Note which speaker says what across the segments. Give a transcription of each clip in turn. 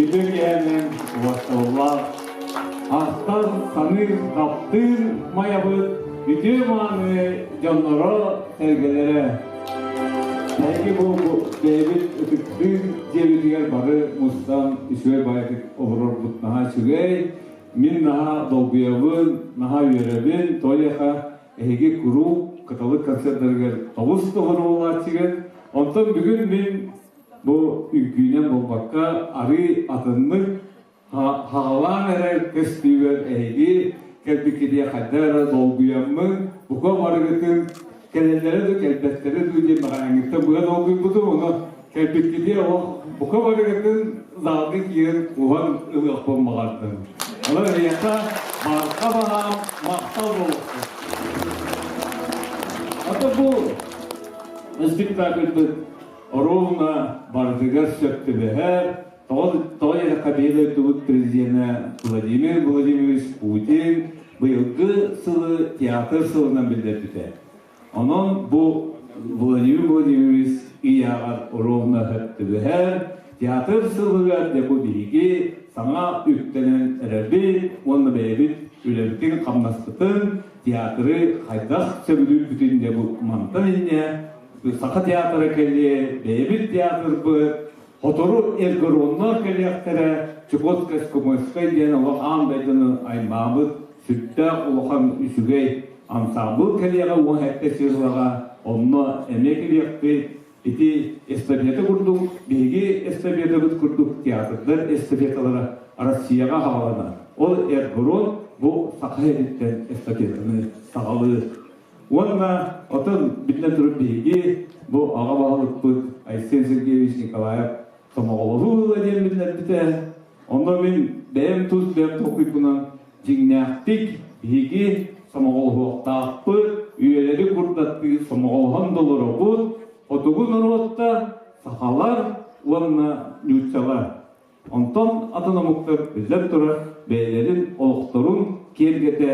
Speaker 1: Үтүө киэһэнэн убастабыллаах ахтар, саныыр, таптыыр Майабыт үтүө мааны дьонноро, сэргэлэрэ. Эһиги бу бэйэбит ытыктыыр дьиэбитигэр бары мустан үчүгэй баайытык олорорбут наһаа үчүгэй. Мин наһаа долгуйабын, наһаа үөрэбин, тоҕо эһиги куруук кыталык концерттарыгар тобус толору буолааччыгыт. Онтон бүгүн мин бу үҥкүүнэн буолбакка, арыы атыннык хаҕалаан эрэр көстүүбэр эһиги кэлбиккитигэр хайдах эрэ долгуйаммын, бука барыгытын кэлэллэрэ дуу, кэлбэттэрэ дуу диэн бэҕэһээҥҥиттэн быа долгуйбутум, ону кэлбиккитигэр олох бука барыгытын залга киирэн куһан ылыахпын баҕардым. Онон эһиэхэ барҕа баһаам махтал буолуохтун. Ата бу спектакльбыт оруобуна барытыгар сөп түбэһэр, тоҕо диэтэххэ биһи дойдубут президенэ Владимир Владимирович Путин быйылгы сылы театр сылынан биллэрбитэ. Онон бу Владимир Владимирович ыйааҕар оруобуна сөп түбэһэр, театр сылыгар дьэ бу биһиги саҥа үктэнэн эрэбит уонна бэйэбит үлэбитин-хамнаспытын, театры хайдах сөбүлүүрбүтүн дьэ бу мантан инньэ Саха театра кэлиэ, бэйэбит театрбыт, Сотору Эргороннор кэлиэхтэрэ, Чукотскай Скомойскай диэн олох аан дойдуну аймаабыт сүрдээх улахан үчүгэй ансаамбыл кэлиэҕэ 17 сыллаҕа, онно эмиэ кэлиэхпит. Ити эстафета курдук, биһиги эстафетабыт курдук театрдар эстафеталара Россияҕа хаалана. Ол Эргорон бу Саха сириттэн эстафетаны саҕалыыр. Уонна отон биллэн турар биһиги бу аҕа баһылыкпыт Айсен Сергеевич Николаев сомоҕолоһуу ыла диэн биллэрбитэ. Онно мин бэйэм тус бэйэм толкуйбунан дьиҥнээхтик биһиги сомоҕолоһуохтаахпыт, үйэлэри курдаттыы сомоҕолоһон долоробут, хотугу норуоттар, сахалар уонна нууччалар. Онтон атын омуктар биллэн турар бэйэлэрин олохторун киэргэтэ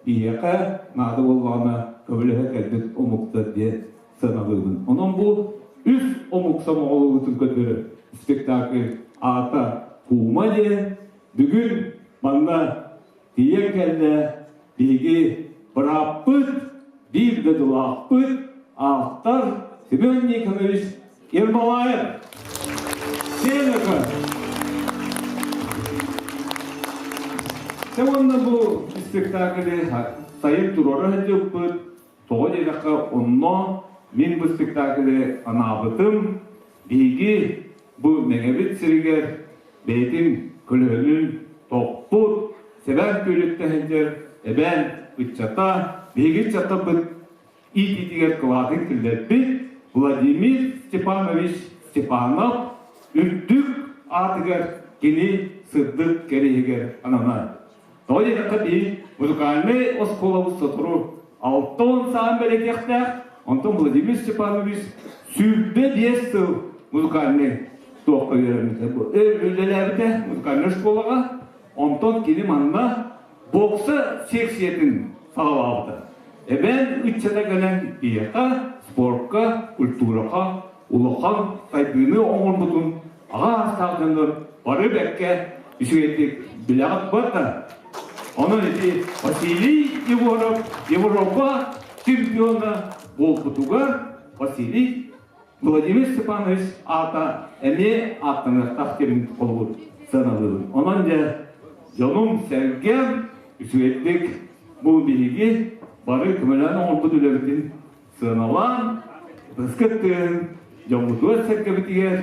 Speaker 1: биһиэхэ наада буоллаҕына көмөлөһө кэлбит омуктар диэн сыаналыыбын. Онон бу үс омук сомоҕолоһуутун көрдөрөр спектакль аата Куума диэн бүгүн манна тиийэн кэллэ биһиги бырааппыт, биир дойдулаахпыт, автор Семен Никонович Ермолаев. Сенека. Дьэ уонна бу спектаклы сайын туруора сылдьыбыппыт. Тоҕо диэтэххэ, онно мин бу спектаклы анаабытым. Биһиги бу Мэҥэбит сиригэр бэйэтин көлөһүнүн тохпут, сэбээн күөлүттэ сылдьар эбээн ыччата, биһиги ыччаттарбыт иитиитигэр кылаатын киллэрбит Владимир Степанович Степанов үрдүк аатыгар кини сырдык кэриэһигэр ананар. Тоҕо диэтэххэ биһи музыкальнай оскуолабыт сотору 60 саан бэлэтиэхтээх, онтон Владимир Степанович 25 сыл музыкальнай туохха үөрэммитэ, үлэлээбитэ музыкальнай школаҕа, онтон кини манна бокса секциятын саҕалаабыта. Эбээн ыччата кэлэн биһиэхэ спортка, культураҕа улахан сайдыыны оҥорбутун аҕа аастаах дьоннор бары бэккэ үчүгэйдик билэҕит барда. Онон ити Василий Егоров Европа чемпиона буолбутугар Василий Владимир Степанович аата эмиэ ааттаныахтаах диэн холобур сыаналыыбын. Онон дьэ дьонум-сэргэм үчүгэйдик бу биһиги бары көмөлөөн оҥорбут үлэбитин сыаналаан, ытыскыт тыаһын дьоммутугар-сэргэбитигэр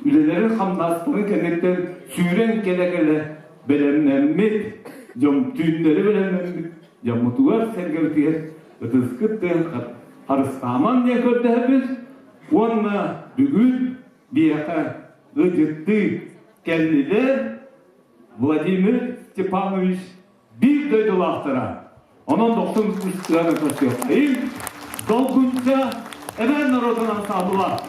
Speaker 1: үлэлэрин хамнастарын кэнниттэн сүүрэн кэлэ-кэлэ бэлэмнэммит, дьон түүннэри бэлэмнэммит дьоммутугар-сэргэбитигэр ытыскыт тыаһын харыстааман диэн көрдөһөбүт уонна бүгүн биһиэхэ ыалдьыттыы кэллилэр Владимир Степанович биир дойдулаахтара. Онон дохсун ыстыаны көрсүөххэйин. Долгунча. Эбээн норуотун ансаамбыла.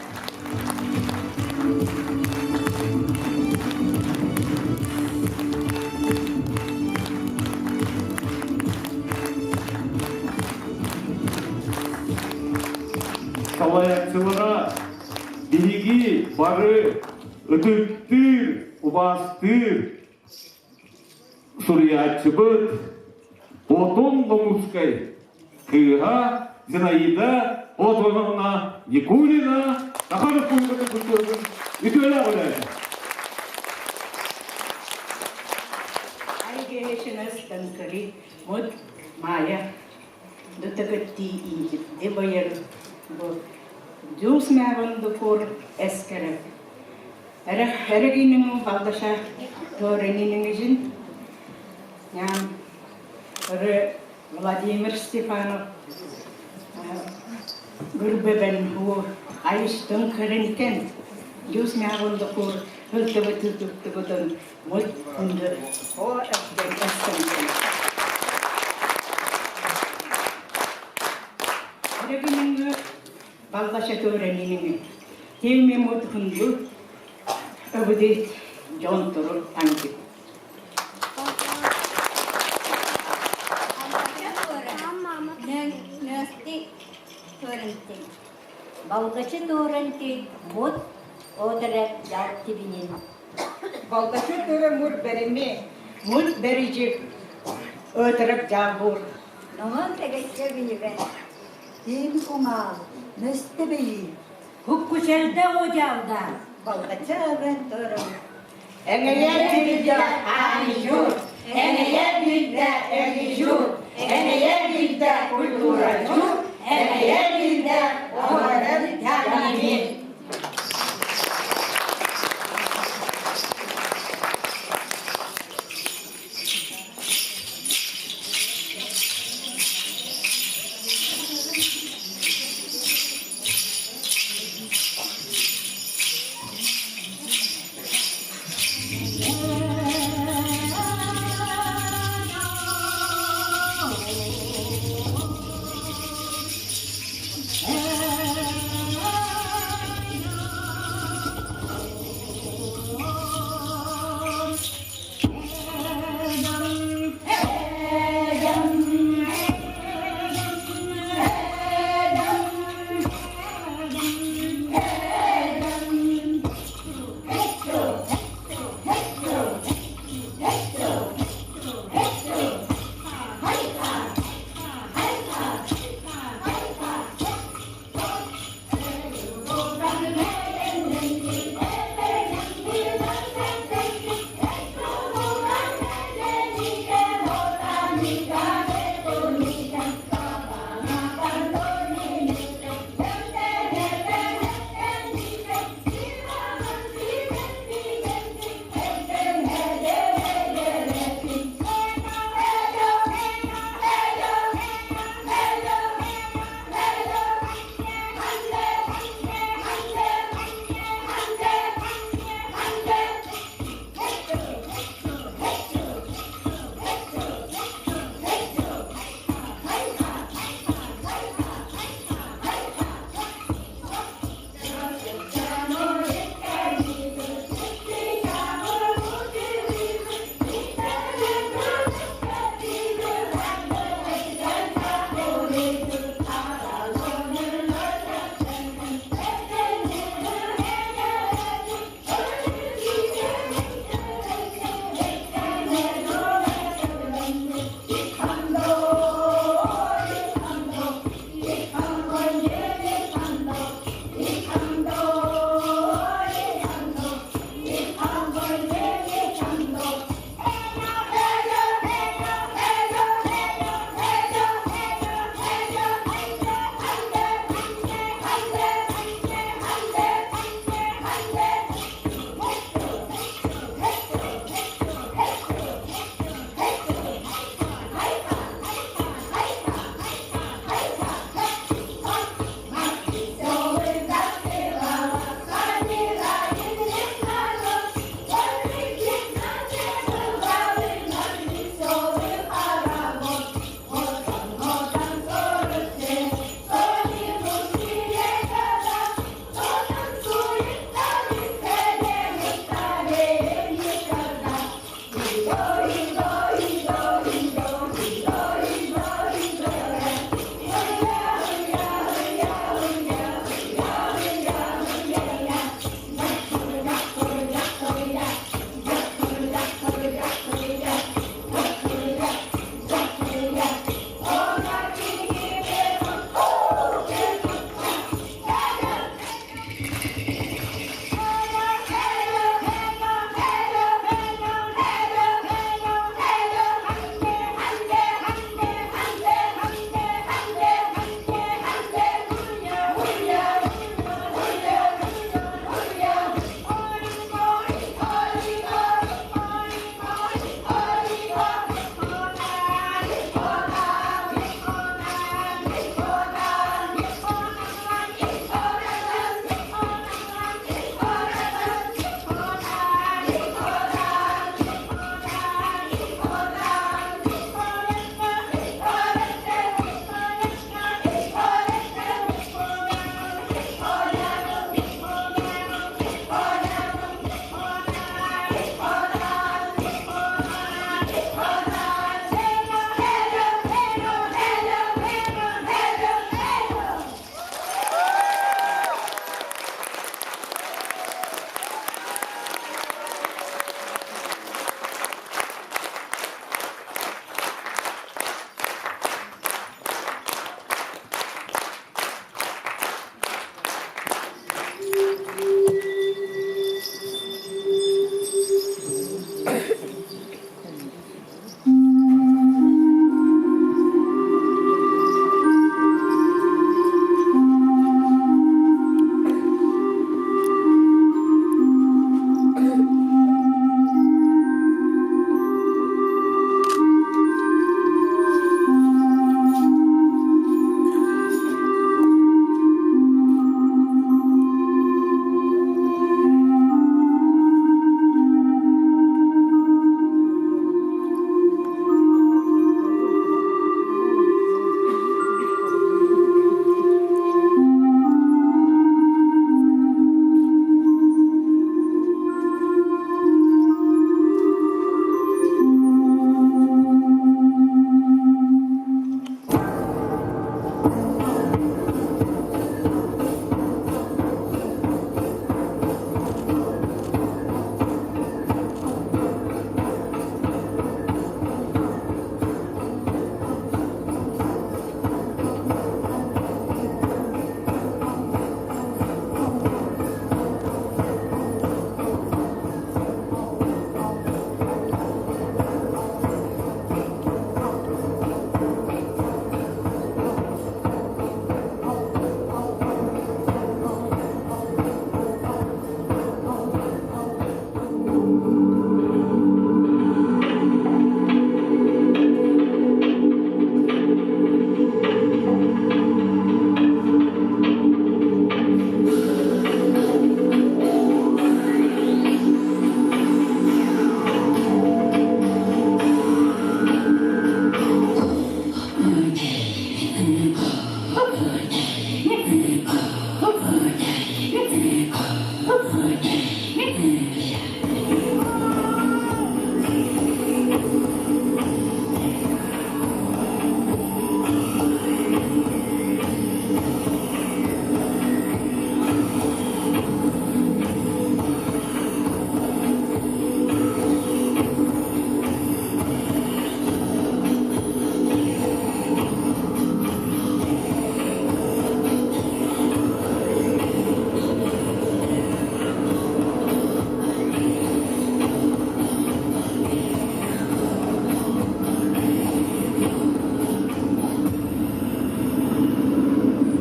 Speaker 1: Салайааччылара биһиги бары ытыктыыр, убаастыыр суруйааччыбыт Платон Ломутскай кыыһа Зинаида Платоновна Никулина Саха Республикатын культуратын үтүөлээх үлэһитэ.
Speaker 2: Айгеешинас танкари мут Майя дутагытти интипди байыр бу дюс мяван дукур эскереп Эрэгинин балдаша тооренинин Владимир Степанов гүрбэбэн хуу айыстын кырынкен дюс мявондокур хылтыбытытыктыбытын мут хунду о эстенкен. Эрэгинин балдаша тооренинин теми мут хунду Өбүдүт дьон турur таҥкит.
Speaker 3: Балгачы туоранти мут одere тибинин.
Speaker 4: Балгачы төрө мур берими, мут берижик өтөрөп жаабур.
Speaker 3: Номон тегечче бинибе. Тим кумал, нөстебейи. Хуккучелде ожалда.
Speaker 4: Балгачы авен төрө. Эңэйэ билдэ аанижур, эҥэйэ билдэ эгижур, эҥэйэ билдэ культурачур, эҥэйэ билдэ оһорон тяними.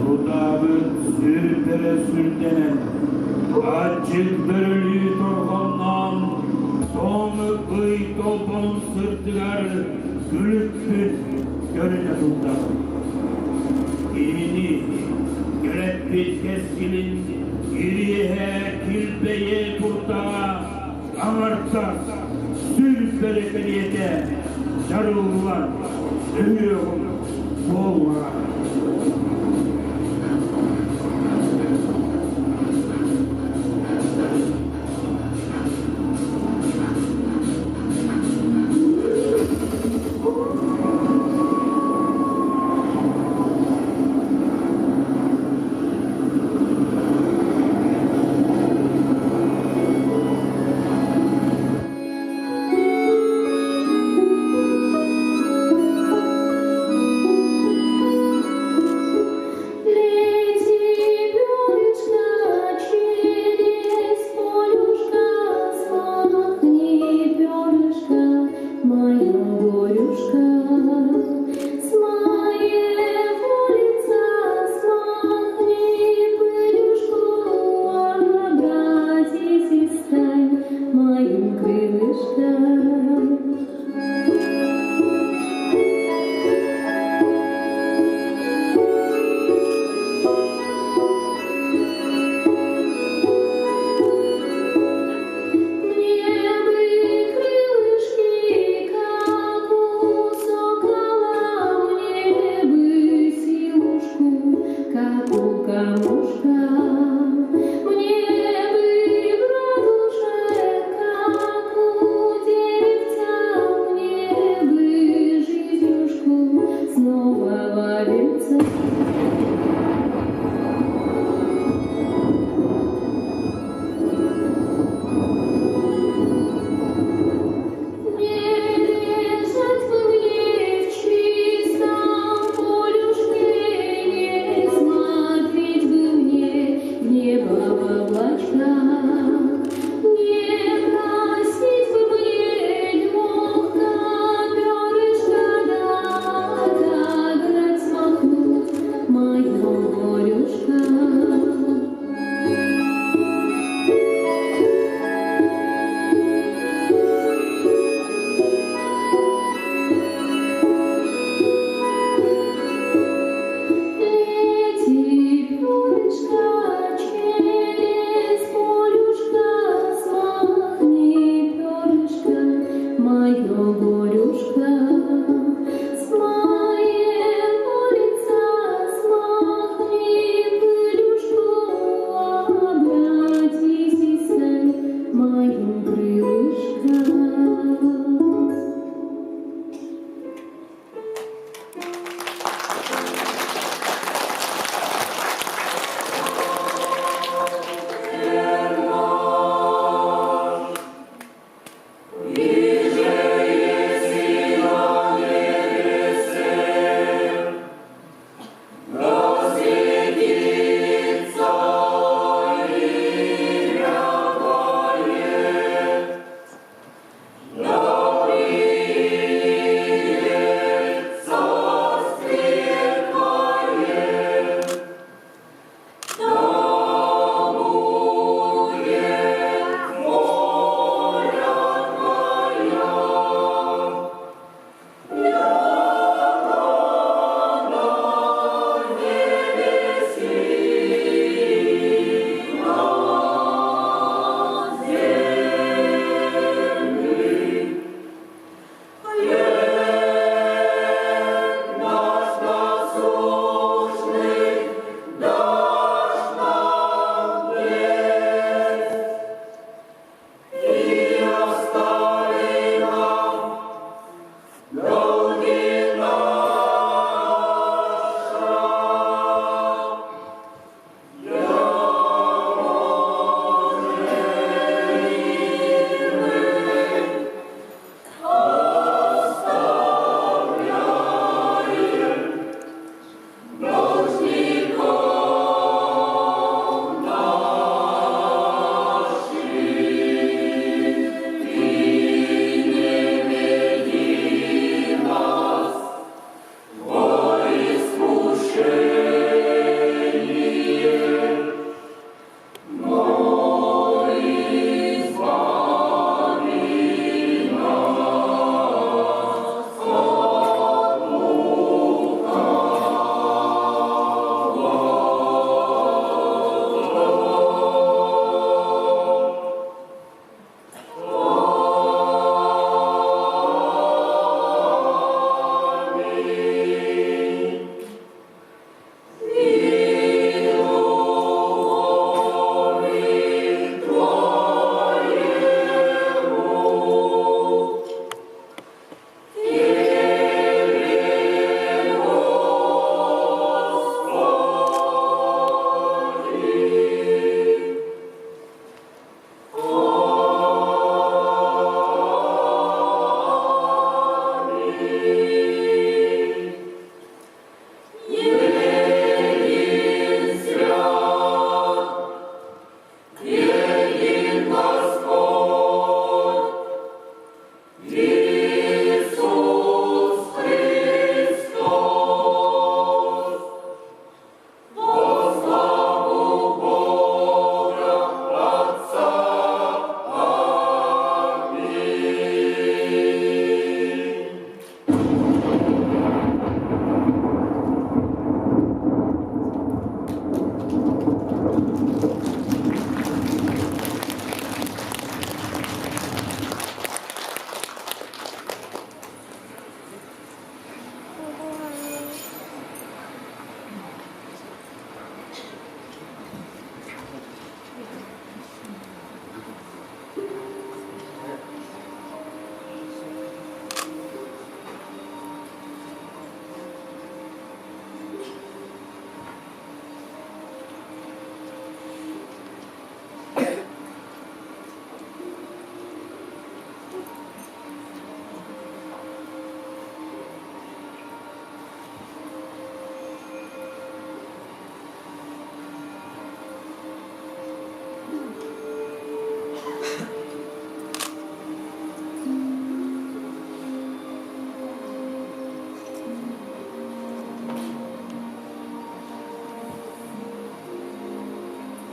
Speaker 5: Сутаабыт сүрдэрэ сүрдэнэн, аччык бөрөлүү торҕонноон, тоҥ ый толбон сырдыгар күлүкпүт көрүнэ сылдьар. Кинини кэлэппит кэскилин ириэһэ килбэйэ турдаҕа аҥардас сүр бэрэкэриэтэ дьарыллан өһүөҕүм буоллаҕа.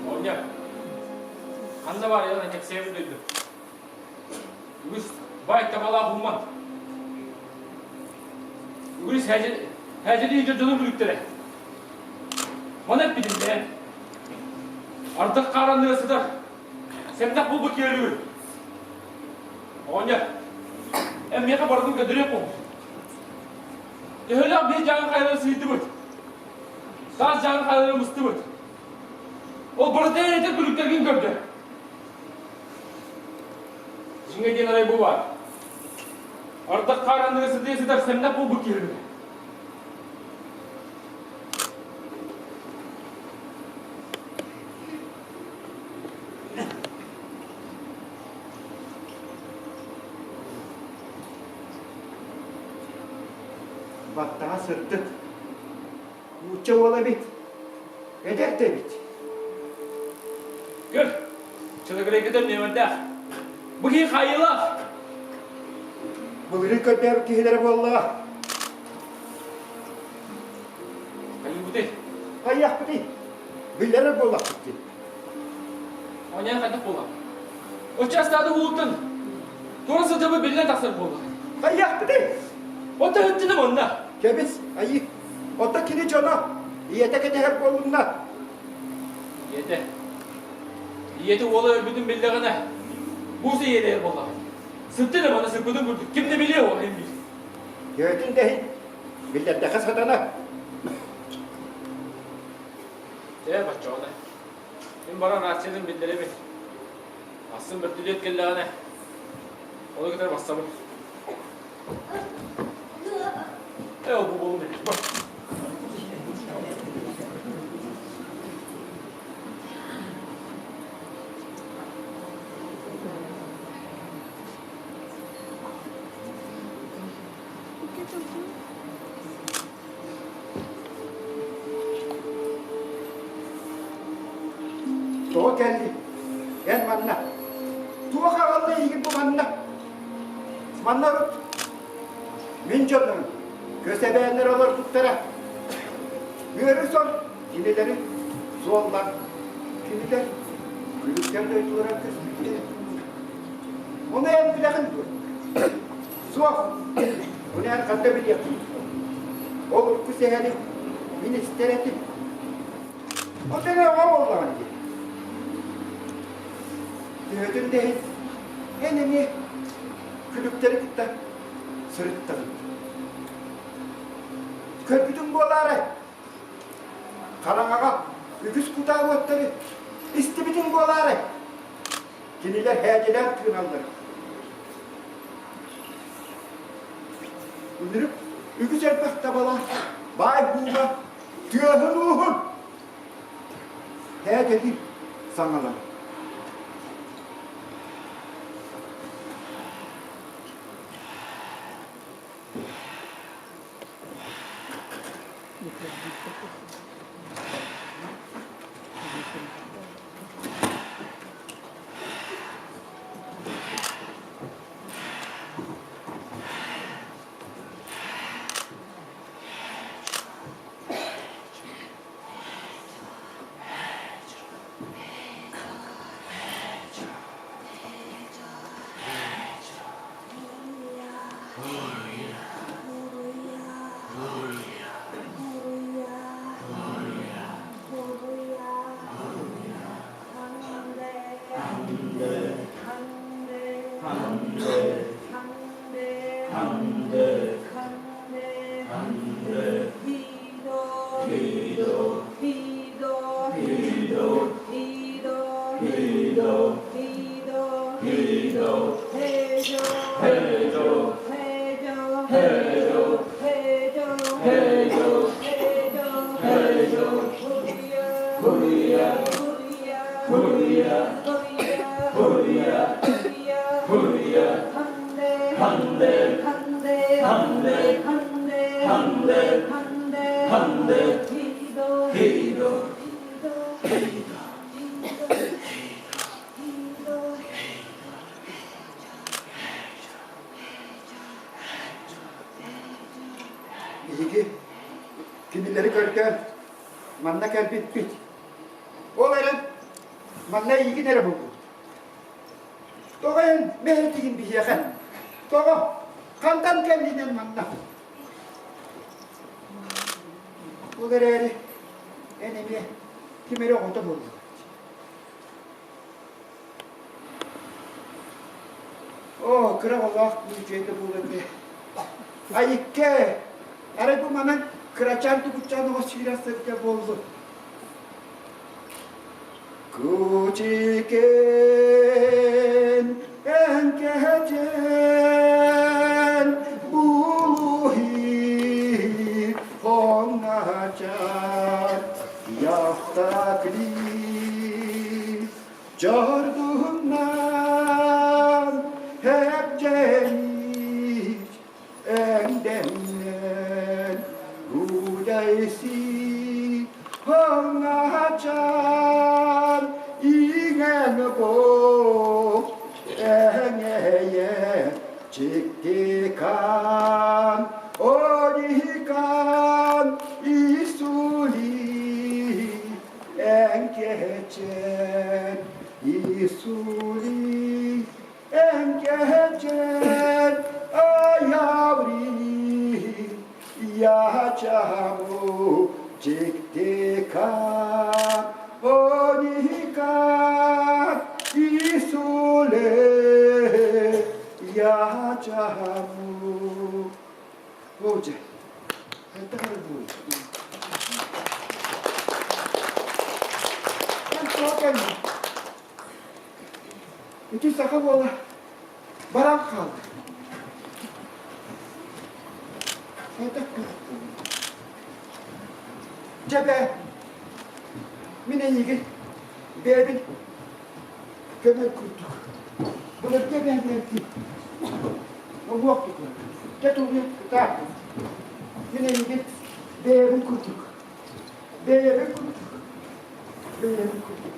Speaker 6: Оня, ханна бар яна кэпсээбит дойду. Үгүс бай табалаах умман. Үгүс хэдьэли дьону бүлүктэрэ. Маны эппитим бэйэн. Ардах хааранныга сытар. Сэмнэх булбут киһи Оҕонньор, эн миэхэ барытын көрдөрүөх буолбут. Төһөлөөх биир дьааҥы хайалары сыыйдыбыт. Таас дьааҥы хайалары мыстыбыт. Ол барыта этэр күлүктэргин көрдө. Дьиҥэ диэн арай бу баар. Ардах хаар анныгар сытыйа сытар сэмнэх буолбут киһи
Speaker 7: Баттаҕа сырдык. Нуучча уола эбит. Эдэр да эбит.
Speaker 6: Көр, чылыгырайгытын нүөмэрдээх. Бу киһи хаайыылаах.
Speaker 7: Былырыын көрдөөбүт киһилэрэ буоллаҕа.
Speaker 6: Хайыыбытый?
Speaker 7: Хайыахпытый? Биллэрэр буоллахпыт дии.
Speaker 6: Оонньоон хайдах буолла? Учаастаады уулуттан туора сылдьабы биллэн тахсар буолла.
Speaker 7: Хайыахпытый?
Speaker 6: Оттон ыттыным онно.
Speaker 7: Кэбис, айыы. Оттон кини дьоно ийэтэ кэтэһэр буоллунна.
Speaker 6: Ийэтэ. Ийэтэ уола өлбүтүн биллэҕинэ, бу ийэлээх буоллаҕа. Сыттын эмана сыппытын курдук ким да билиэ ол иһин биир.
Speaker 7: Төһөтүн да иһин биллэрдэххэ сатана.
Speaker 6: Ээ, баччаҕына. Мин баран рациянан биллэрэбин. Ахсын бөртүлүөт кэллэҕинэ, ону кытары барсабын. Ээ, ол бу буолум бар.
Speaker 7: Тоҕо кэллиҥ? Эн манна. Туох аҕалла эйигин бу манна? Манна урут мин дьонум көс эбээннэр олорбуттара. Үөрү сон кинилэри суоллар. Кинилэр күлүктэр дойдулара көспүттэрэ. Ону эн билэҕин дуо? Суох. Ону эн ханна билиэххиний? Ол урукку сэһэни мин истэр этим. Ол тэҥэ оҕо буоллаҕын дии. Төһөтүн да иһин эн эмиэ күлүктэри кытта сырыттаҕын. Көрбүтүҥ буолаарай? Хараҥаҕа үгүс кутаа уоттары истибитиҥ буолаарай? Кинилэр һээдьэлээн тыыналлар. Үнүрүк үгүс элбэх табалаах баай бууга тыаһын-ууһун һээдьэлиир саҥалар. Кинилэри көрдөөн манна кэлбиппит. Ол эрэн манна эйигин эрэ булбут. Тоҕо эн мэһэйдигин биһиэхэ? Тоҕо? Хантан кэллин эн манна? Ол эрээри эн эмиэ ким эрэ оҕото буоллуҥ. Оо, кыра оҕолоох үчүгэйдэ буолуо этэ. Айыкка, арай бу манан кырачаан тугутчаан оҕо сүүрэн сылдьар буоллун. Кучикен эҥкэчэн булуһи хоҥначан яхтакли Чордуһунан хэпчэнич эҥдэннэн Удайси хоҥначан иҥэн бо эҥэйэ чиктикан одикан исули Эҥкэчэн Исули эҥкэчэн аяври ячаму чиктика оника Исуле ячаму Боже, хайдах эрэ буолуй? Эн тоҕо кэллиҥ? Ити саха уола баран хаалла. Хайдах Дьэ бээ, мин эйигин бэйэбин көмөр курдук. Былыргы эбээбиэрдии уҥуох тутула. Дьэ тулуйа ытааппын. Мин эйигин бэйэбин курдук. Бэйэбин курдук. Бэйэбин курдук.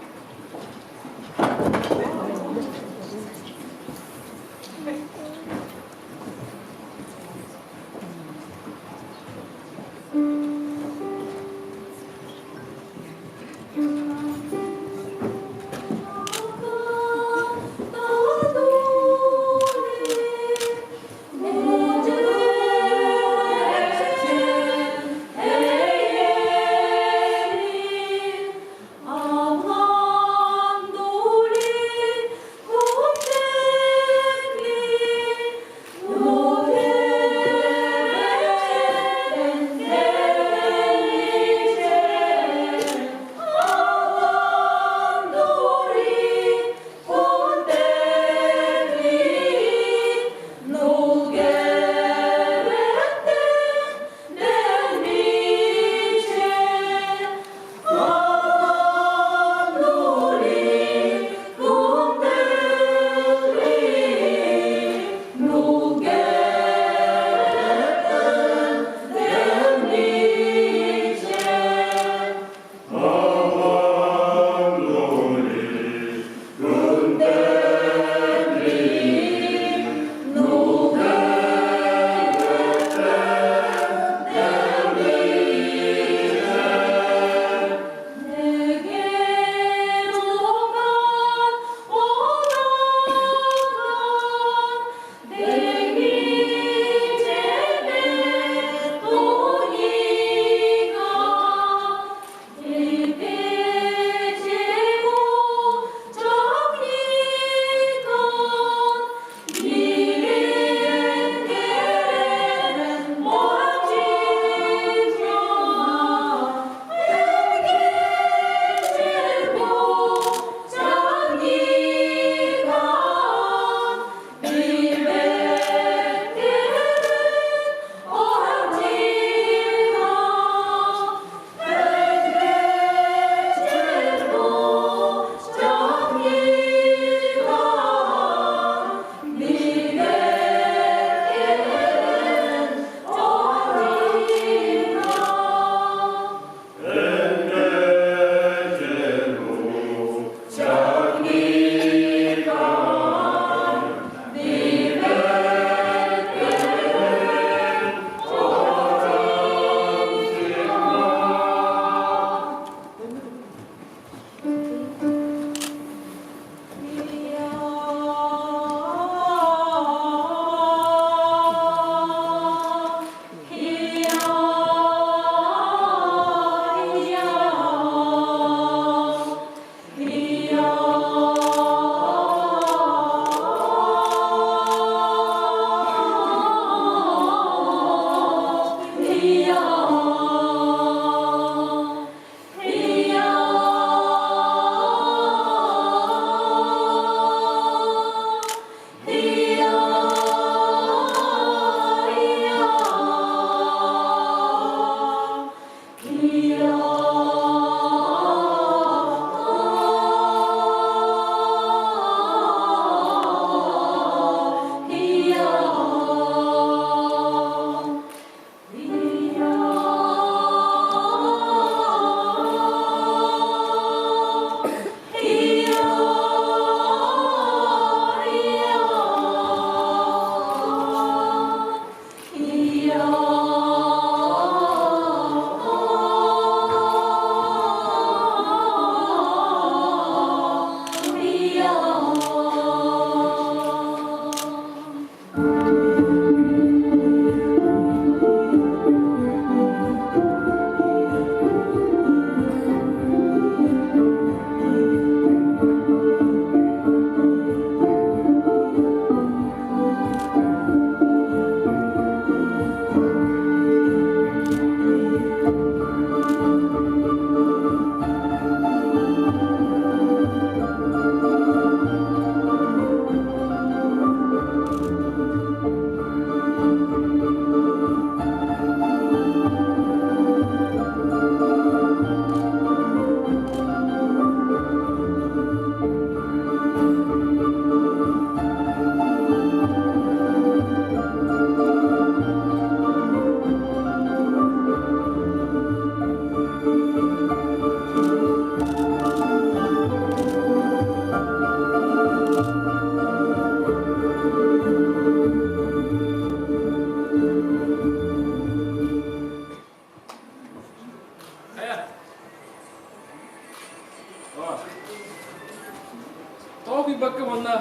Speaker 6: Тоҕо куйбакка манна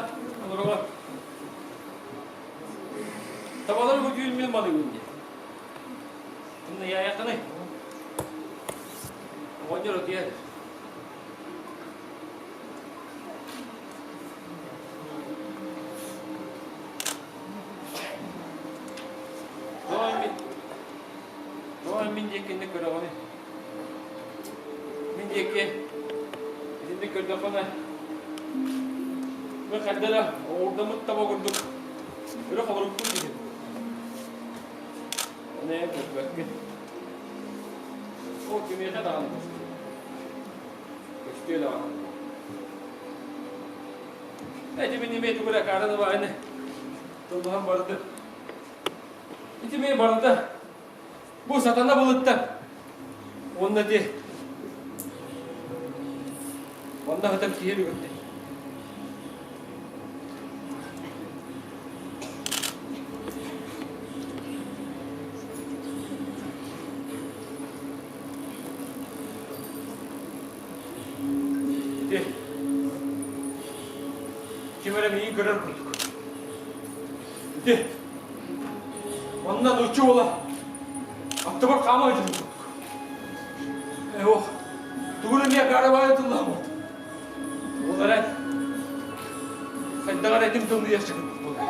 Speaker 6: олороҕун? Табалары бу түүн мин маныыбын диэн. Тымныйаайаххыный? Оҕонньор утуйар. Тоҕо мин тоҕо мин диэккинник көрөҕүнүй? Мин диэки итинник көрдөххүнэ, мин хайда эрэ оҕурдаммыт таба курдук өрө холорукпун киһи. Ону эн көрбөккүн. Ол кимиэхэ даҕаны көстүө. Көстүө даҕаны. Эти мин имеет тугу эрэ акаараны баайны тыллаһан барды. Ити мин барыта Бу сатана былыттан уонна ити онно сытар киһи бүгүттэ. Ити ким эрэ миигин көрөр курдук. Ити Онно нуучча уола аттыбар хаама сылдьар курдук. Ээ ох, тугун эмиэ акаарабаайа тыллаабыт. Ол эрэн, хайдаҕар этим тымныйахчы курдук буолла.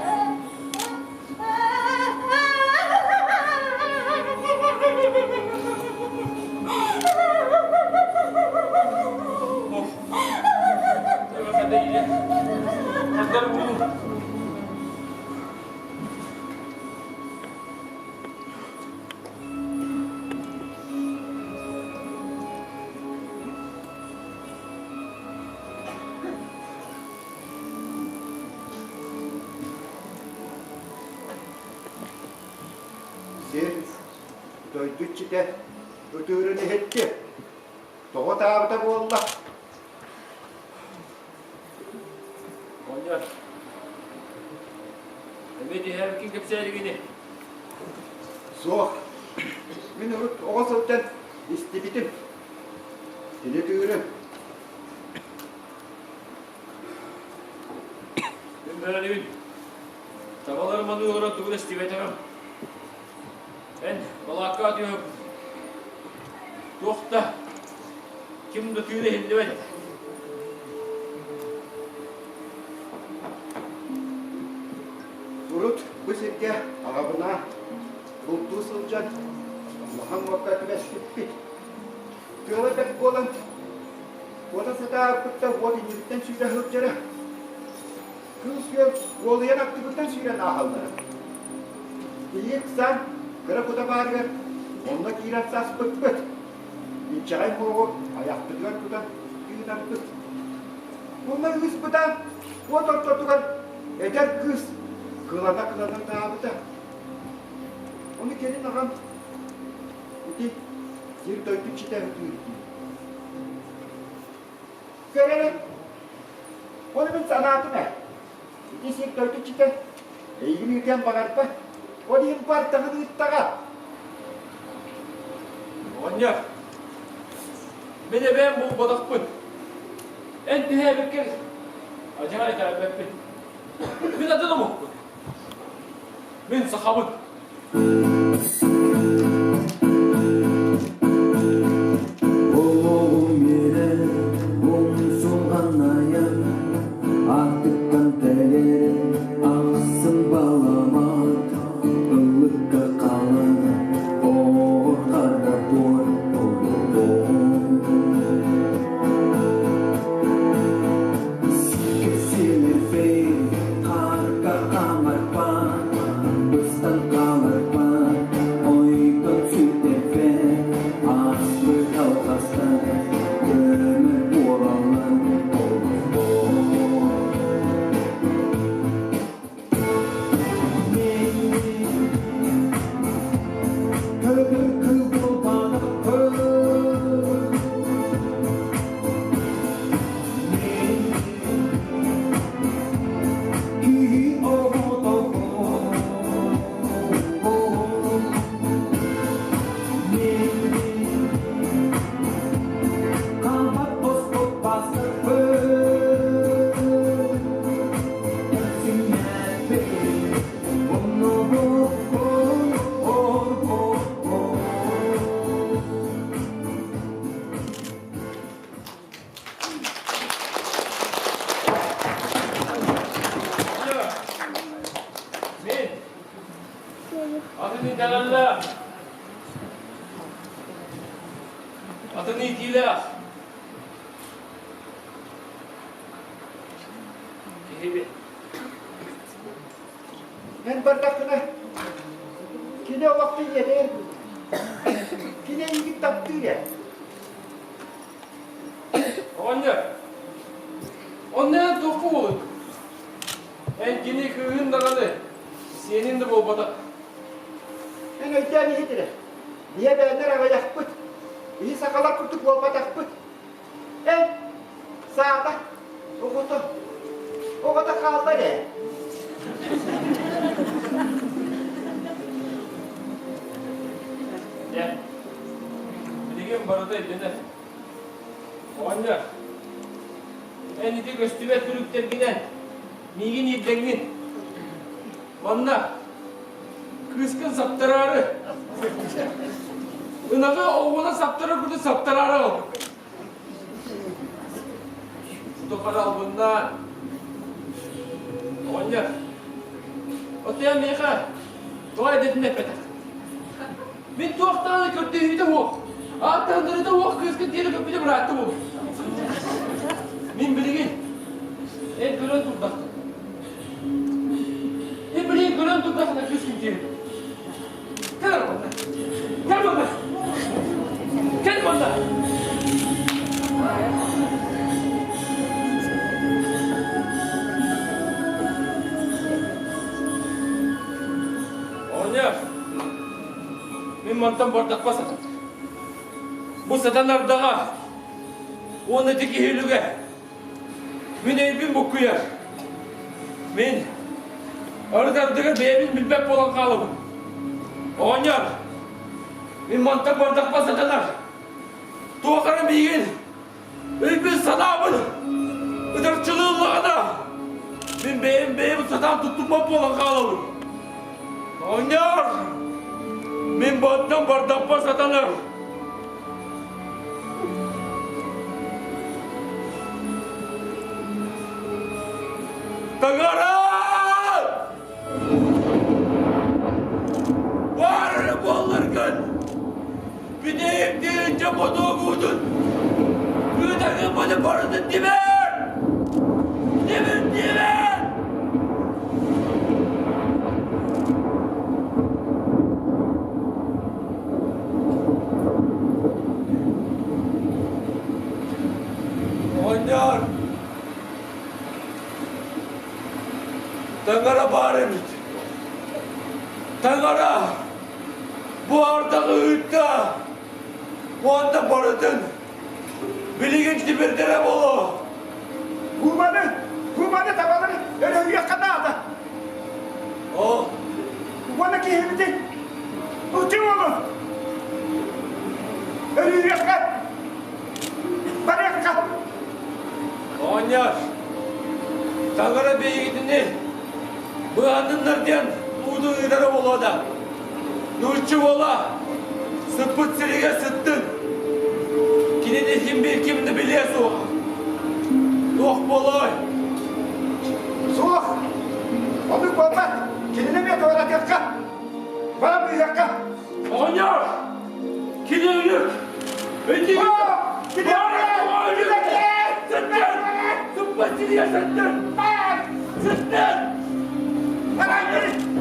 Speaker 6: Ох, хандар уулу.
Speaker 7: Сир дойду иччитэ ытыырын иһитти. Тоҕо таабыта буолла?
Speaker 6: Оҕонньор, эмиэ түһээбиккин кэпсээригини?
Speaker 7: Суох. Мин урут оҕо сылдьан истибитим. Кини тыырын.
Speaker 6: Мин бэрэдибин. Табалар маныы олорон тугу да истибэтэҕим. Эн балаакка түһүп туох да ким да тыына иһиллибэт этэ.
Speaker 7: Урут бу сиргэ аҕабынаан бултуу сылдьан улахан уокка түбэспиппит. Тыала бэрт буолан уота сатаабыппыттан уот иннибиттэн сүүрэ сылдьара. Кыыс-күөл уолуйан аттыбыттан сүүрэн ааһаллара. Киһи ыксаан кыра кута баарыгар онно киирэн саспыппыт. Инчэҕэй муоҕу айахпытыгар кутан тыынарбыт. Онно ыыспыта уот ортотугар эдэр кыыс кылана-кылана таабыта. Ону кэлин аҕам ити сир-дойду иччитэ ытыыр дии. Көр эрэ, ону мин санаатым ээ. Ити сир дойду иччитэ эйигин ыытыан баҕарбат. Ол иһин бардаҕын ыыттаҕа.
Speaker 6: Оҕонньор, мин эбээм буолбатахпын. Эн түһээбиккэр адьаҕар итэҕэйбэппин. Мин атын омукпун. Мин сахабын.
Speaker 8: Олоҕум үөрэ, умсулҕанайан, Аартыктан тэлэрэ, ахсым баламат, Ыллыкка хаалан, оор хара буор олоҕум. Кэсиэлэрбэй, хаарга хаамарбан, быстан хааларбан.
Speaker 6: итэҕэллээх, атын иитиилээх киһибин.
Speaker 7: Эн бардаххына, кини олохто ийэтэ Кини эйигин таптыыр ээ.
Speaker 6: Оҕонньор, онно эн туохха буолуй? Эн кини кыыһын даҕаны, сиэнин да буолбатах.
Speaker 7: Эн өйдөөн иһит эрэ. Ийэ бээннэр аҕыйахпыт. Биһи сахалар курдук буолбатахпыт. Эн саата, оҕото, оҕото хаалла эрэ.
Speaker 6: Дьэ, билигин барыта өйдөнөр. Оҕонньор, эн ити көстүбэт күлүктэргинэн миигин иирдэҥҥин. Манна кыыскын саптараары, ынаҕы оҕуна саптарар курдук саптараары аҕалбыккын. Тухары албыннаан. Оҕонньор, оттон миэхэ тоҕо эрдэтин эппэтэх. Мин туох даҕаны көрдөһүүтэ суох, ааттаһыннарыыта суох кыыскын тиэрэ көппүтэ быраатта буолуо. Мин билигин эн көрөн турдаххын. Эн билигин көрөн турдаххына кыыскын тиэрэ Кэл манна! Кэл манна! Кэл манна! Оҕонньор, Мин мантан бардахпа сатан. Бу сатан ардаҕа уонна ити киһи үлүгэ. Мин өйбүн буккуйар. Мин арыт ардыгар бэйэбин билбэт буолан хаалабын. Оҕонньор, мин мантан бардахпа сатанар. Туох эрэ миигин Өйбүн санаабын ытарчылыыллаҕына, мин бэйэм бэйэм сатаан туттуммат буолан хаалабын. Оҕонньор, мин баттан бардаппа сатанар. Таҥара! Баар эрэ буолларгын, бүтэйик диэччэ мотуогуутун, кыытагыммыты барытын тимэр! Тимир тимэр! Оҕонньор! Таҥара баар эбит. Таҥара бу ардаҕы ыытта уонна барытын билигин тимирдэрэ буолуо.
Speaker 7: Куманы, куманы табалары өрөһүйүөххэ наада.
Speaker 6: Ол.
Speaker 7: Уонна киһибитин утуолу өрүһүйүөххэ барыахха.
Speaker 6: Оҕонньор, таҥара биһигитини быһаанныннар диэн уутун ыытара буолуо да, нуучча уола сыппыт сиригэр сыттын, кинини син биир ким да билиэ суох. Туох буолуой?
Speaker 7: Суох! Оннук буолбат! Кинини эмиэ туоратыахха! Баран быыһыахха!
Speaker 6: Оҕонньор! Кини өлүк! Ити Сыппыт сиригэр сыттын! Сыттын!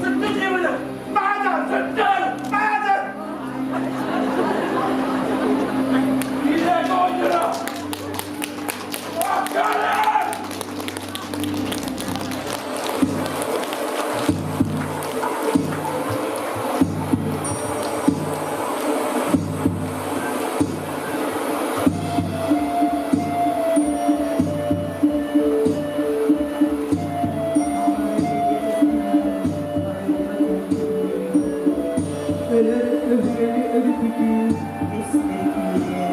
Speaker 6: Сыттын диэбинэ! Сыттын! Киирээт оҕонньоро! Аккаары!
Speaker 8: Өлөр өһүрү өрүкүтүү истэр киирэр.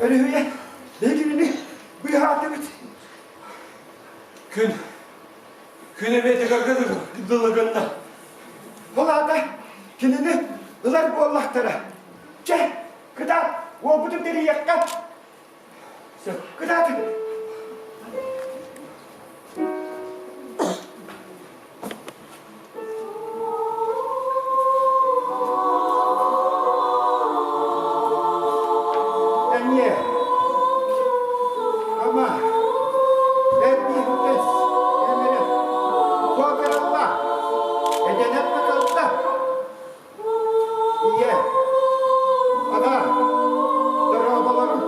Speaker 7: Өрүһүйэ, биһигини быыһаатыбыт.
Speaker 6: Күн, күн эмиэ тыгарга дылы гынна.
Speaker 7: Ол аата кинини ылар буоллахтара. Чэ, кытаат, уолбутун тэрийиэххэ. Сөп, кытаатыҥ. Эмиэ, ама, эрдиһтэс, эмирэ, куотаралла, эдэнэн макалта, Ийэ, аҕа, дорооболорун.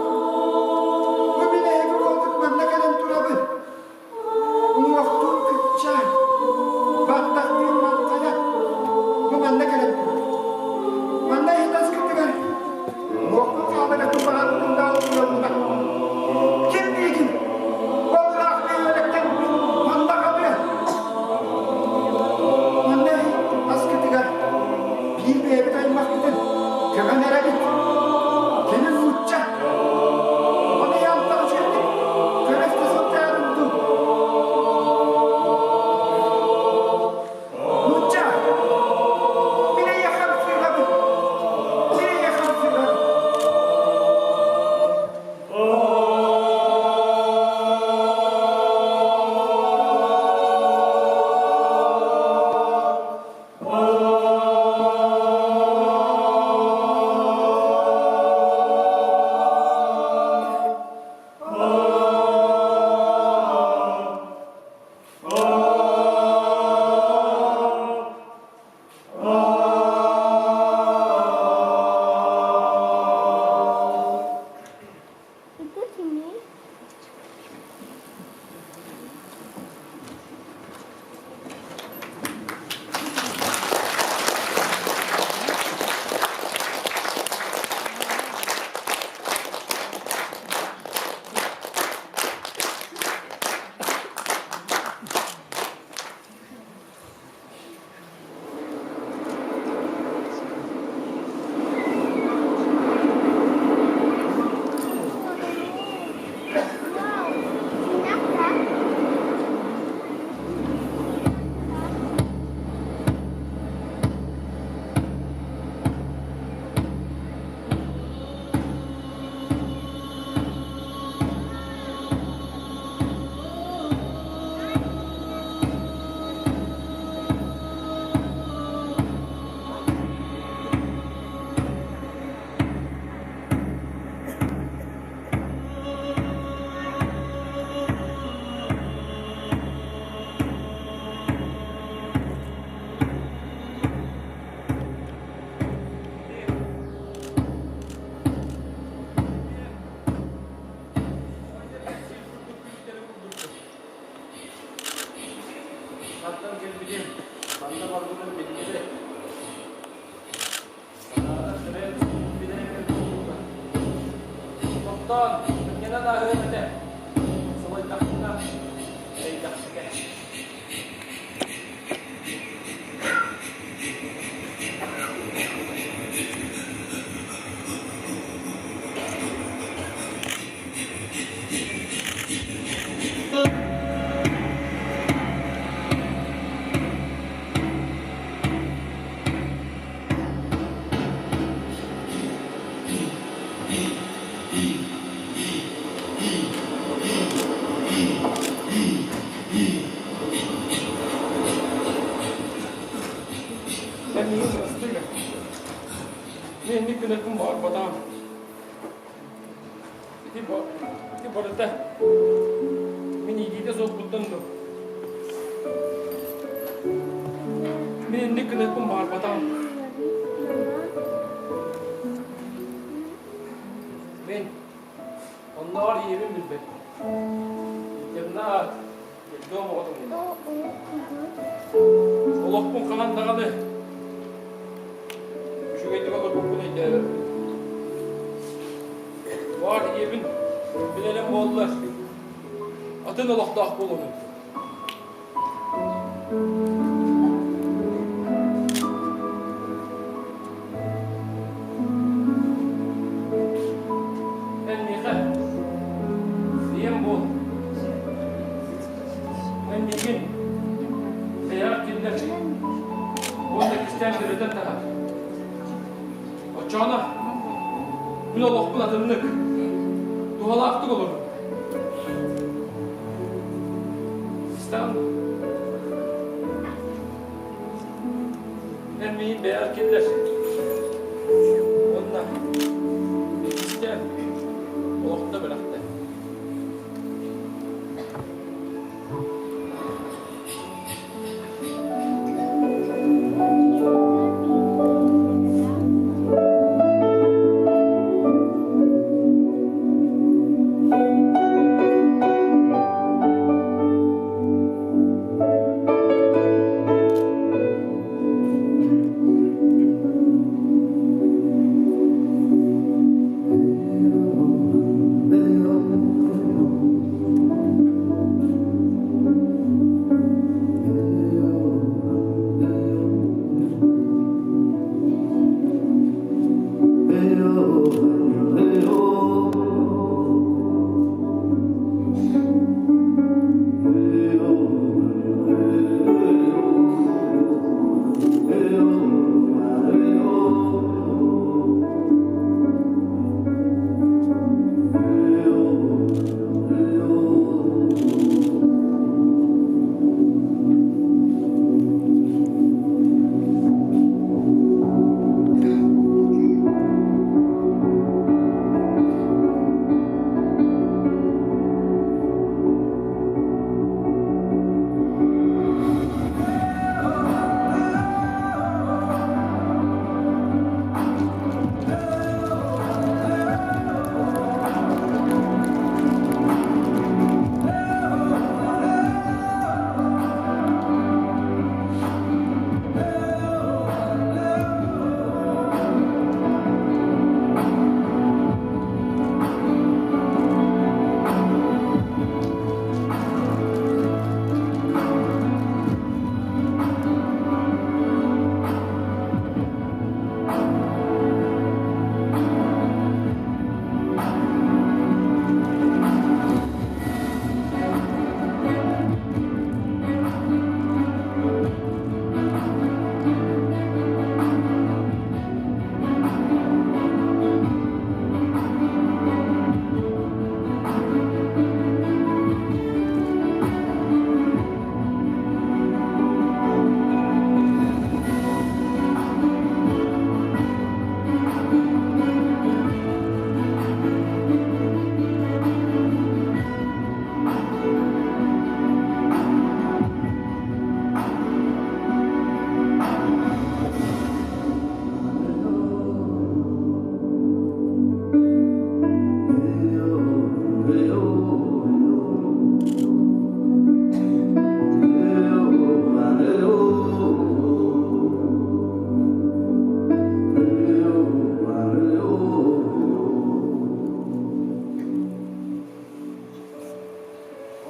Speaker 7: Бу мин эһиги уолгут манна кэлэн турабын. Уҥуохтуун кыччаан, баттахтыын маҥхайа, бу манна кэлэн турабын. Манна иһит аскытыгар уҥуохпун хаалыгатын баҕарбытым да уйаллыбат. Ким диигин? Ол ыраах бөһүөлэктэн манна хаалыа. Манна иһит аскытыгар биир бэйэбит аймахпытын көмөн эрэбит. Кини нуучча. Ону янтах үчүгэйдик көрө-истэ сылдьаарым дуу. Нуучча! Мин эйиэхэ хамсыырабын. Мин эйиэхэ хамсыырабын.
Speaker 6: Хантан кэлбитим, ханна барбытым биллибэт. Санаата сэмээр билэр буолбута. Тохтоон, сынньанан ааһыам этэ. Сылайдахпына, эрэйдэхпинэ. Эн миигин бырастыы гын. Мин инник гыныахпын баҕарбатаҕым. Ити, ити барыта мин иитиитэ суохпуттан дуо? Мин инник гыныахпын баҕарбатаҕым. Мин оннооҕор ийэбин билбэппин. Интернат, детдом оҕотун Олохпун хаһан даҕаны үчүгэйдик олорбуппун өйдөөбөппүн. Баар ийэбин билэрим буоллар, атын олохтоох буолуом этэ. Эн миэхэ элбэтэн таһаар. Оччоҕуна мин олохпун атыннык, туһалаахтык олорум. Истэҕин дуо? Эн миигин бэйэҕэр киллэр. Уонна иккистээн олохто бэлэхтэ.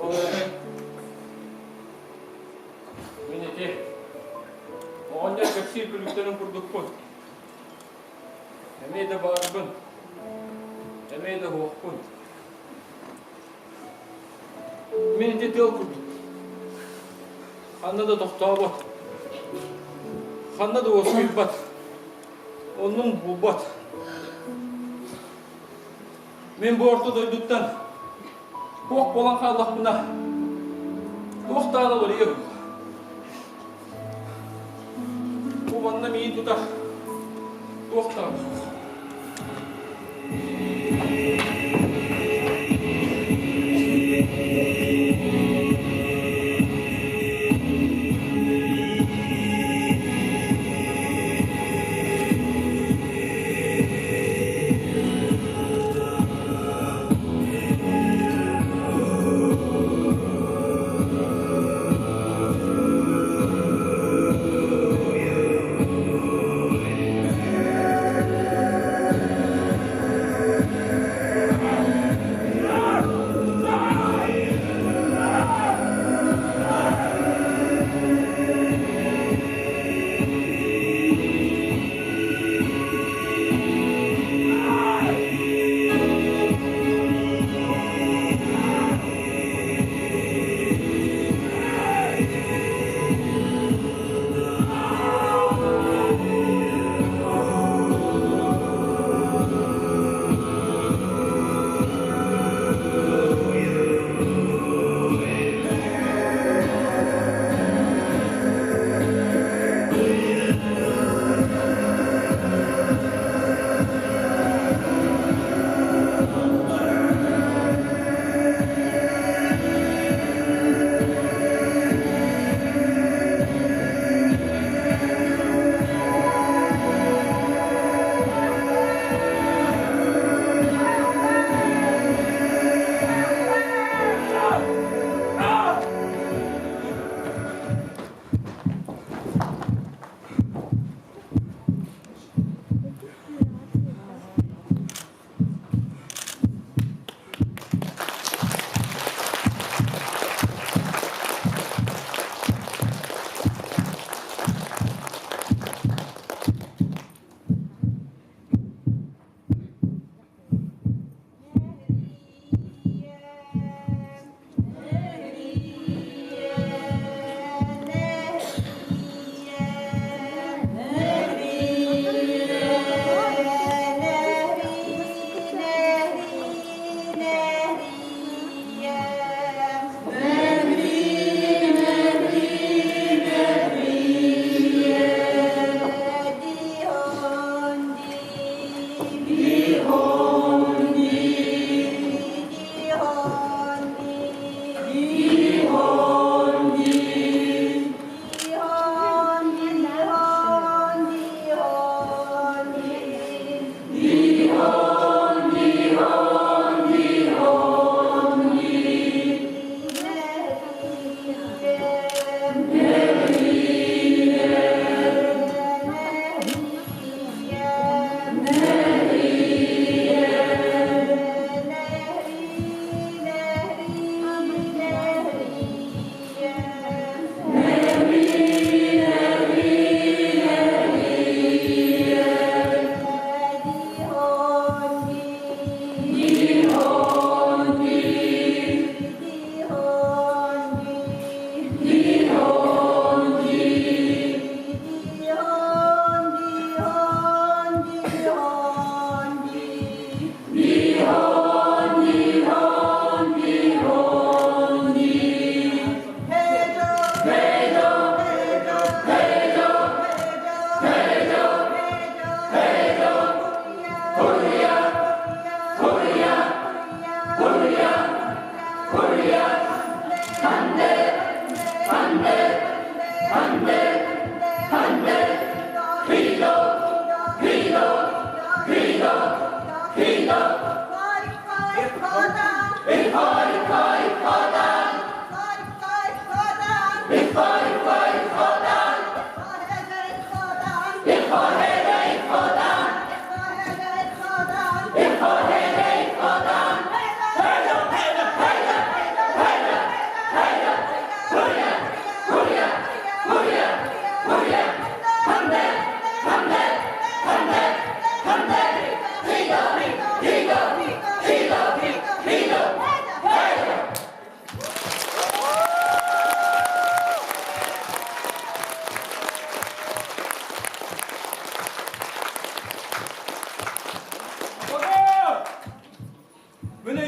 Speaker 6: Ол эрэн мин ити оҕонньор кэпсиир күлүктэрин курдукпун. Эмиэ да баарбын, эмиэ да суохпун. Мин ити тыал курдук. Ханна да тохтообот, ханна да уоскуйбат, оннун булбат. Мин бу орто дойдуттан туох буолан хааллахпына, туох даҕаны уларыйыа суох. Бу манна миин тутар туох даҕаны суох.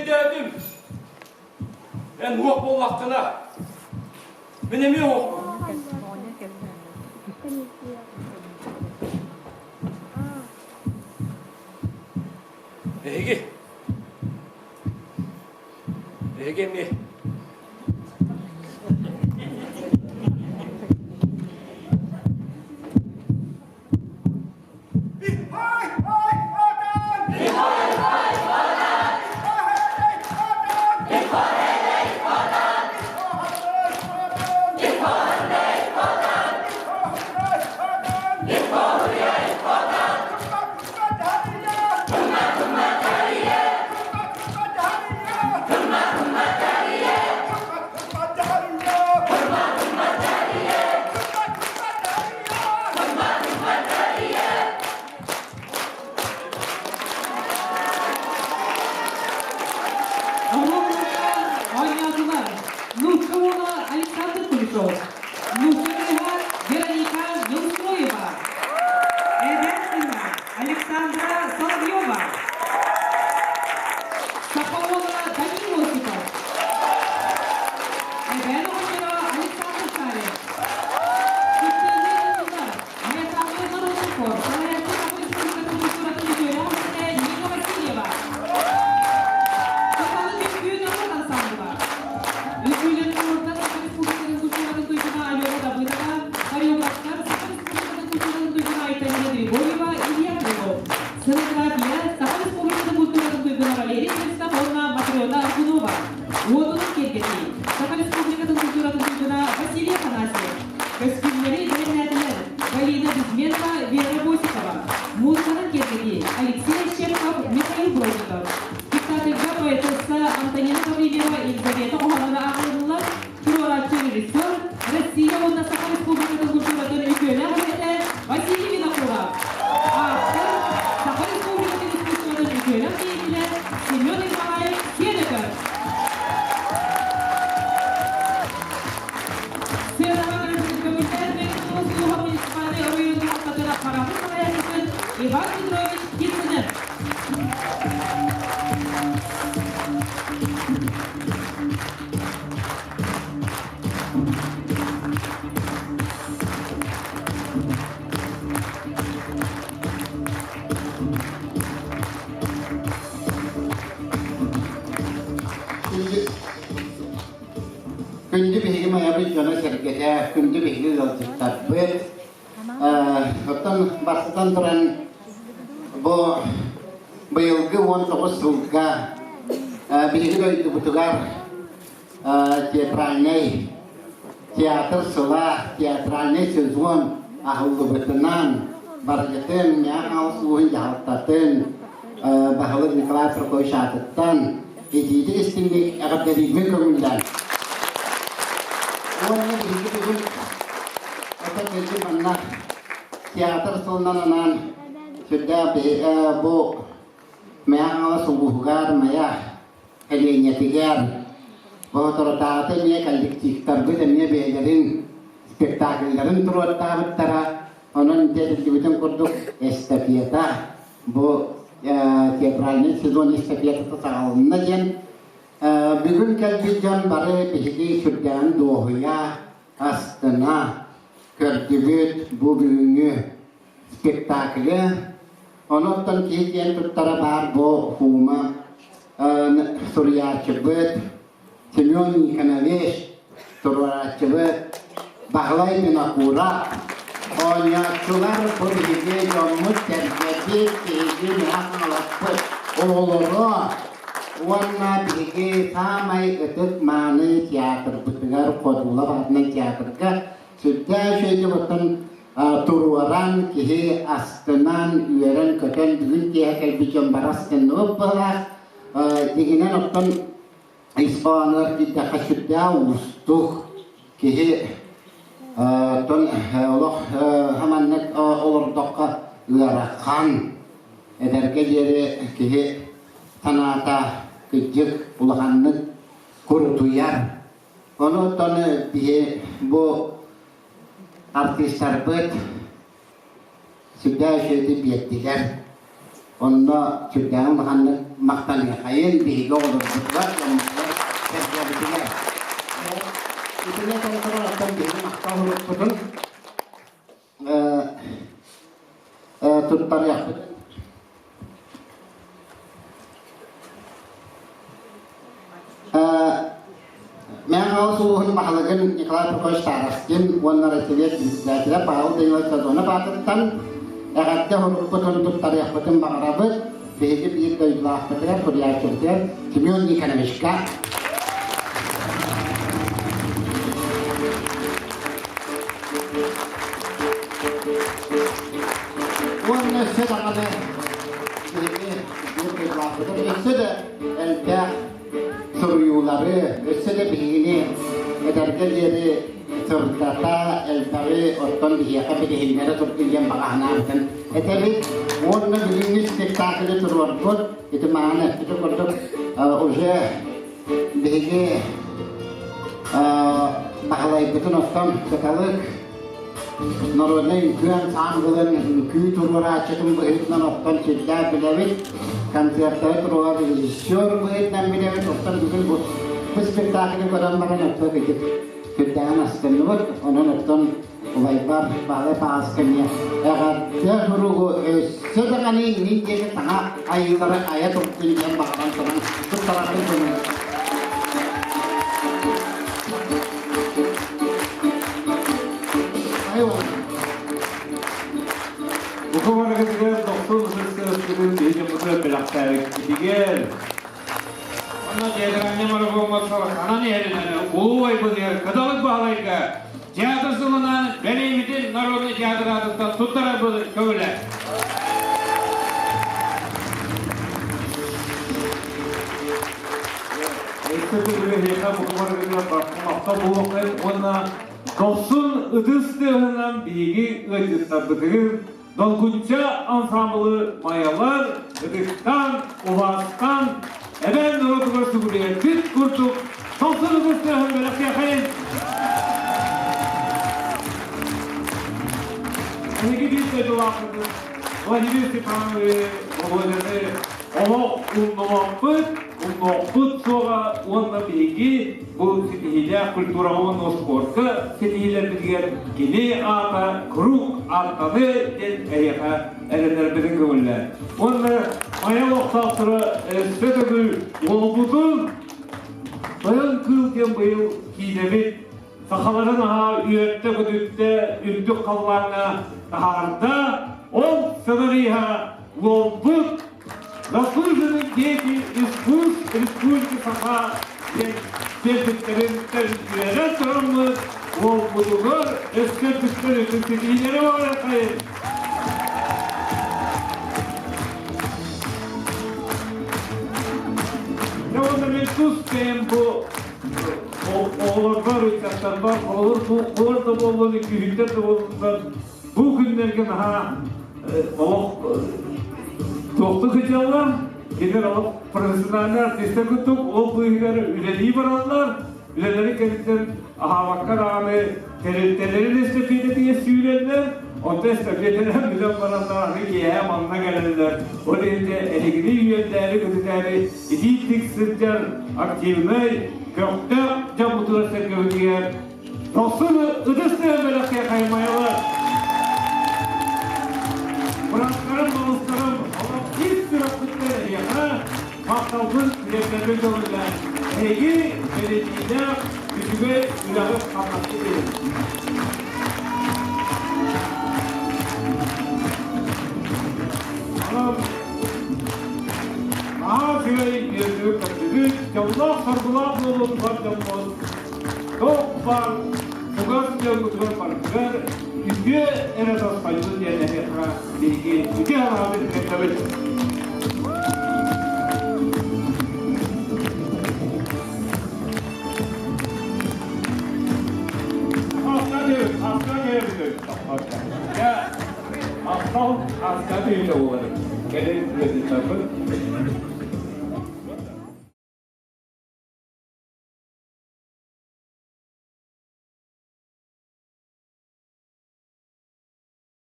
Speaker 6: өйдөөтүм. Эн уох буоллаххына, мин эмиэ уохпун. Эһиги, эһиги эмиэ
Speaker 8: Оонньоотулар нуучча уола Александр Куликов, нуучча кыыһа Вероника Неустроева, эбээн кыыһа Александра Соловьева, саха уола Данил Осипов, эбээн оҕонньоро Александр Шарин, Кыттыыны ыллылар Майатааҕы норуотун хор салайааччы Саха Республикатын культуратын үтүөлээх үлэһитэ Нина Васильева, Сахалы үҥкүү норуот ансаамбыла, Үҥкүүлэрин туруорда Саха Республикатын культуратын туйгуна Алена Давыдова, хореографтар Саха Республикатын культуратын туйгуна Айталина Григорьева, Илья Крылов, сценография Саха Республикатын культуратын туйгуна Валерий Христоф уонна Матрена Аргунова, Уотун киэргэтии Саха Республикатын культуратын туйгуна Василий Афанасьев, көстүүмнэри бэлэмнээтилэр Галина Безменова, Вера Босикова, музыканан киэргэтии Алексей Ощепков, Михаил Бродников, спектакльга поэтесса Антонина Гаврильева Елизавета хоһоонноро ааҕыллылар, туруорааччы режиссер, Россия уонна Саха Республикатын культуратын үтүөлээх үлэһитэ Василий Винокуров, автор Саха Республикатын искусствотын үтүөлээх деятелэ Семен Николаевич Сиэнөкөр. Сыанаҕа көмүллээн Мэҥэ улууһа муниципальнай оройуон дьаһалтатын аппаратын салайааччытын Иван Петрович Птицыны.
Speaker 9: Күндү биһиги Майабыт дьоно-сэргэтэ, күндү биһиги ыалдьыттарбыт. Оттон бастатан туран бу быйылгы 19 сылга биһиги дойдубутугар театральнай театр сыла, театральнай сезон аһыллыбытынан барыгытын Мэҥэ улууһун дьаһалтатын баһылык Николай Прокопьевич аатыттан итиитик истиҥник эҕэрдэлиирбин көҥүллээн. Уонна биһиги бүгүн ото кэлбит манна театр сылынан анаан сүрдээх бу Мэҥэ Хаҥалас улууһугар Майа Элиэнньэтигэр Боотурутааҕыта эмиэ коллективтарбыт эмиэ бэйэлэрин спектакльларын туруортаабыттара. Онон дьэ этиллибитин курдук эстафета бу театральный сезон эстафетата саҕаланна диэн бүгүн кэлбит дьон бары биһиги сүрдээҕин дуоһуйа, астына көрдүбүт бу бүгүҥҥү спектаклы. Онуттан киһи диэн туттара баар бу Хума суруйааччыбыт Семен Никонович, туруорааччыбыт Баһылай Винокуров, оонньооччулар бу биһиги дьоммут сэргэбит, биһиги мэҥэ-хаҥаласпыт оҕолоро уонна биһиги саамай ытык-мааны театрбытыгар Ходулов аатынан театрга сүрдээх үчүгэйдик оттон туруоран, киһи астынан, үөрэн-көтөн бүгүн киэһэ кэлбит дьон бары астынныбыт быһылаах. Дьиҥинэн оттон ис хоһоонугар киирдэххэ сүрдээх уустук киһи оттон олох хаманнык олордоххо ыарахан эдэргэ диэри киһи санаата кырдьык улаханнык курутуйар. Ону оттон биһи бу Артыыстарбыт сүрдээх үчүгэйдик биэрдилэр. Онно сүрдээҕин улаханнык махтаныахайын биһиги оҕолорбутугар, дьоммутугар, сэргэбитигэр. Итиннэ толору биһиги махтал урукпутун туттарыахпыт. Мэҥэ Хаҥалас улууһун баһылыгын Николай Прокопьевич Старостин уонна Россия председателэ Павел Данилович Сазонов аатыттан эҕэрдэ уруккутун туттарыахпытын баҕарабыт. Биһиги биир дойдулаахпытыгар, суруйааччыбытыгар Семен Никоновичка. Уонна өссө даҕаны биһиги биир дойдулаахпытыгар өссө да элбэх суруйуулары, өссө да биһигини эдэргэ диэри сырдата, элбэҕи оттон биһиэхэ билиһиннэрэ турдун диэн баҕа санаабытын этэбит. Уонна бүгүҥҥү спектаклы туруорбут, ити мааны эппити курдук уже биһиги баһылайбытын оттон кыталык Народнай үҥкүү ансаамбылын үҥкүү туруорааччытын быһыытынан оттон сүрдээх билэбит, концертары туруорар режиссер быһыытынан билэбит, оттон бүгүн бу, бу спектаклы көрөн баран оттон кыдьык сүрдээҕин астынныбыт, онон оттон убайбар Баһылай Пааска эмиэ эҕэрдэ суругу өссө даҕаны иннин диэки саҥа айыылары айа турдун диэн баҕаран туран туттарарбын көҥүл.
Speaker 1: Бука барыгытыгар дохсун ытыс биһиги бэлэхтээбиккитигэр.
Speaker 10: Онно театральный марафоҥҥа сороханан иһэринэн улуу айбытыгар Кыталык Баһылайга театр сылынан бэлиэбитин народный театр аатыттан туттарарбыт көҥүлэ.
Speaker 1: Өссө төгүл бука барыгытыгар махтал буолуохтарын уонна дохсун ытыс тыаһынан биһиги ыалдьыттарбытыгар Долгунча ансаамбылы майалар ытыктаан, убаастаан, эбээн норуотугар сүгүрүйэрбит курдук дохсун ытыс тыаһын бэлэхтиэхэйин! Эһиги биир дойдулаахпытын Владимир Степановы Володяны олох умнубаппыт, умнуохпут суоҕа уонна биһиги бу ситиһиилээх культураҕа уонна спорка ситиһиилэрбитигэр кини аата куруук ааттаныа диэн эһиэхэ эрэнэрбитин көҥүллээн. Уонна Майа олохтоохторо өссө төгүл уолбутун Тойон Кыыл диэн быйыл киинэбит сахаларын аһаа үөртэ-көтүттэ үрдүк халлааҥҥа таһаарда. Ол сценариһа уолбут Заслуженный деятель искусств Республики Саха диэн биэрбиттэрин үөрэн тураммыт уолбутугар өссө түстэр үтүн ситиһиилэри баҕарыаххайын. Дьэ уонна мин тус бэйэм бу оҕолорбор, ыччаттарбар, оҕолор буолар да буоллун, үкүүһүттэр да буоллуннар, бу күннэргэ наһаа олох туохтук сылдьаллар, кинилэр олох профессиональный артистар курдук ол быыһыгар үлэлии бараллар, үлэлэри кэнниттэн аһаабакка даҕаны тэрилтэлэрин эстафетатыгар сүүрэллэр, онтон эстафеталар бүтэн бараннар аны киэһэ манна кэлэллэр. Ол иһин эһигини үөрдээри көтүтээри итиитик сылдьар активнай, көхтөөх дьоммутугар сэргэбитигэр дохсун ытыс тыаһын бэлэхтиэ хаймайалар. Бырааттарым, балыстарым, олох ис сүрэхпиттэн эһиэхэ махталбын тириэрдэрбин көҥүллээн, эһиги бэриниилээх үчүгэй үлэҕит хамнасты диэн. Онон наһаа үчүгэй үөрдүбүт көрдүбүт, дьоллоох-соргулаах буолун бар дьоммут, туох баар чугас дьоммутугар барытыгар үтүө эрэ тосхойдун диэн эһиэхэ биһиги үтүө санаабыт тиэрдэбит. Махтал, аска түйүнэ буолар. Кэлин ыалдьыттарбыт.